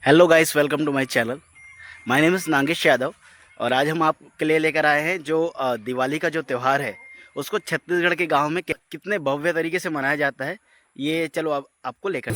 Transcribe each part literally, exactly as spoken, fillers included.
Hello guys, welcome to my channel. My name is Nagesh Yadav और आज हम आपके लिए लेकर आए हैं जो अ, दिवाली का जो त्यौहार है, उसको छत्तीसगढ़ के गांव में कि- कितने भव्य तरीके से मनाया जाता है, ये चलो अब आपको लेकर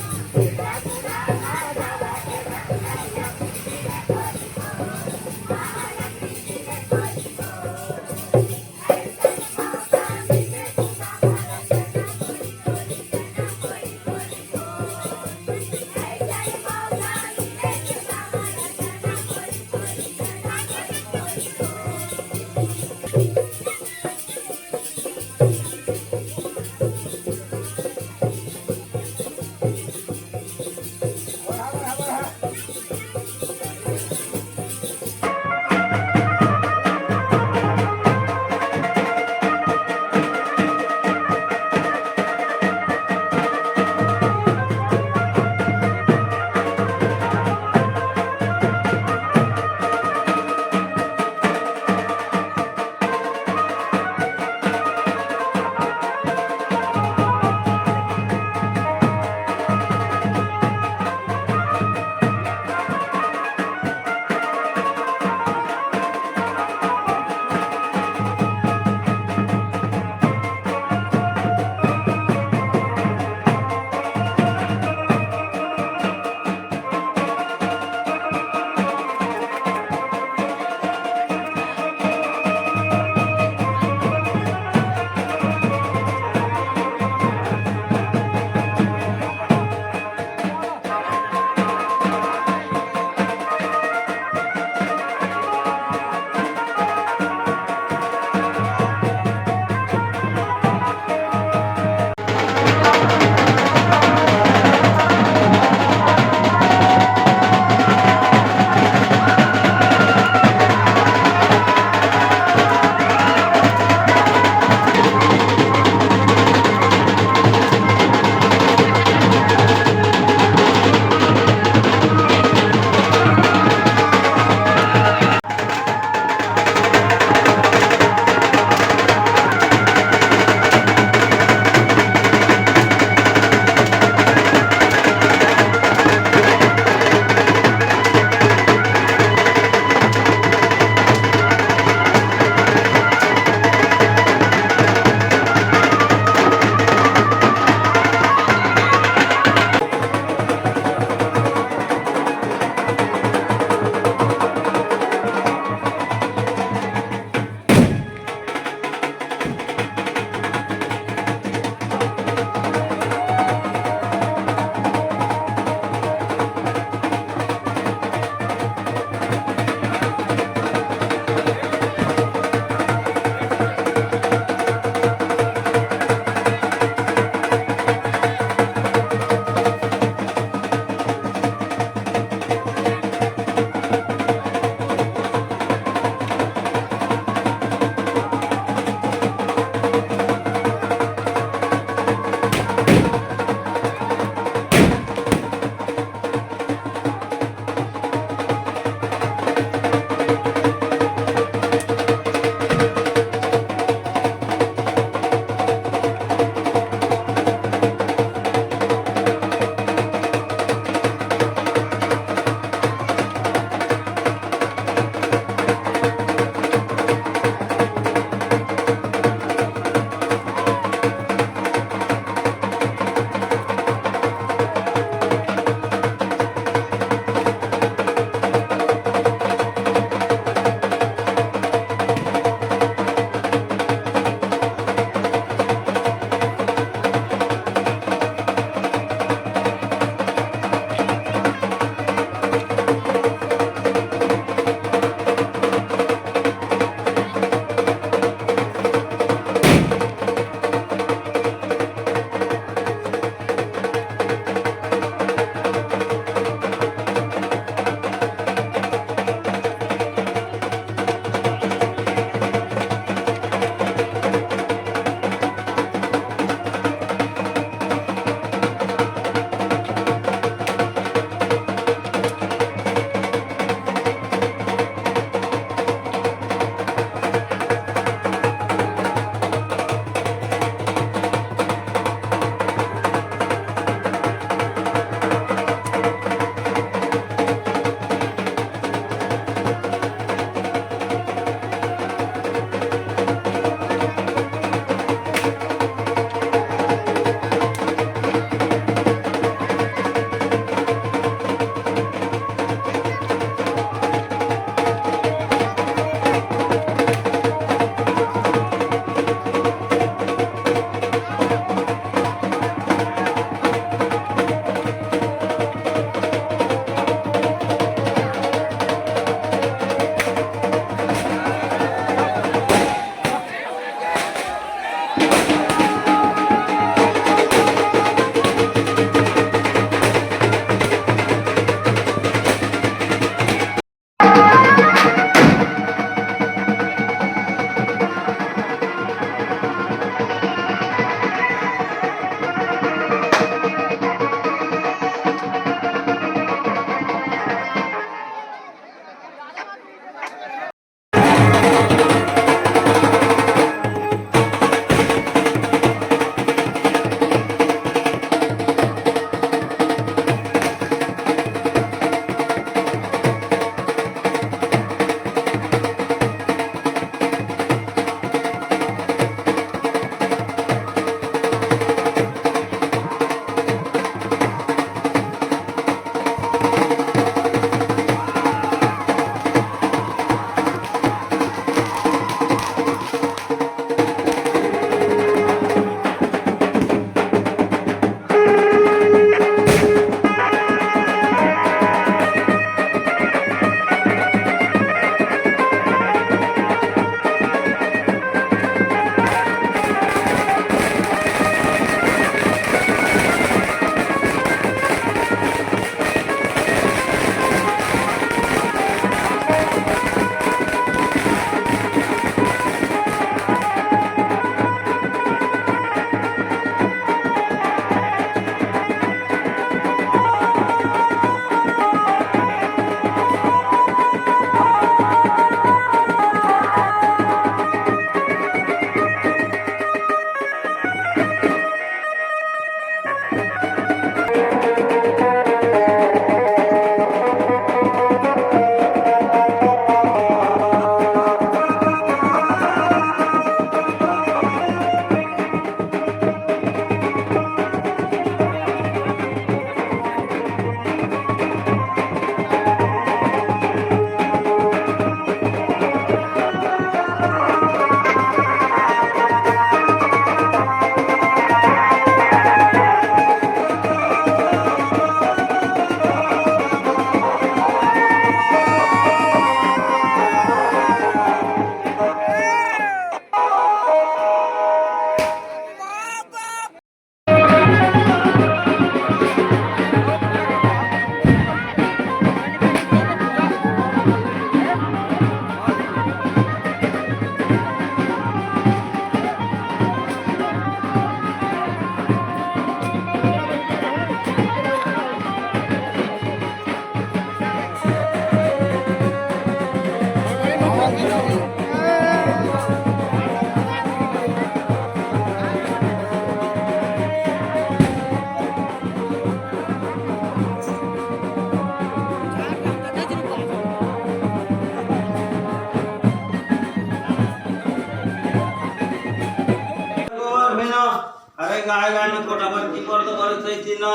अरे गाय गाय में कोटा पर की पर तो बड़ी सही थी ना।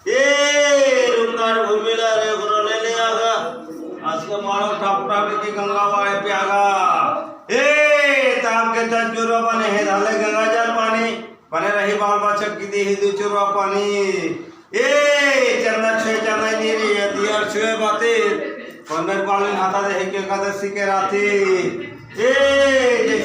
ए रुंगार भूमि ला रे गुरु ले ले आगा। आज के मारो टप टप की गंगा वाए पे आगा। ए ताम के तन चुरो बने हे धाले गंगा जल पानी। बने रही बाल बचक की दी ही दू चुरो पानी। ए चंदन छुए चंदन नीरी ये दियर छुए बाती। पंडर पालन हाथा दे के एकादशी के राती। ए जैसे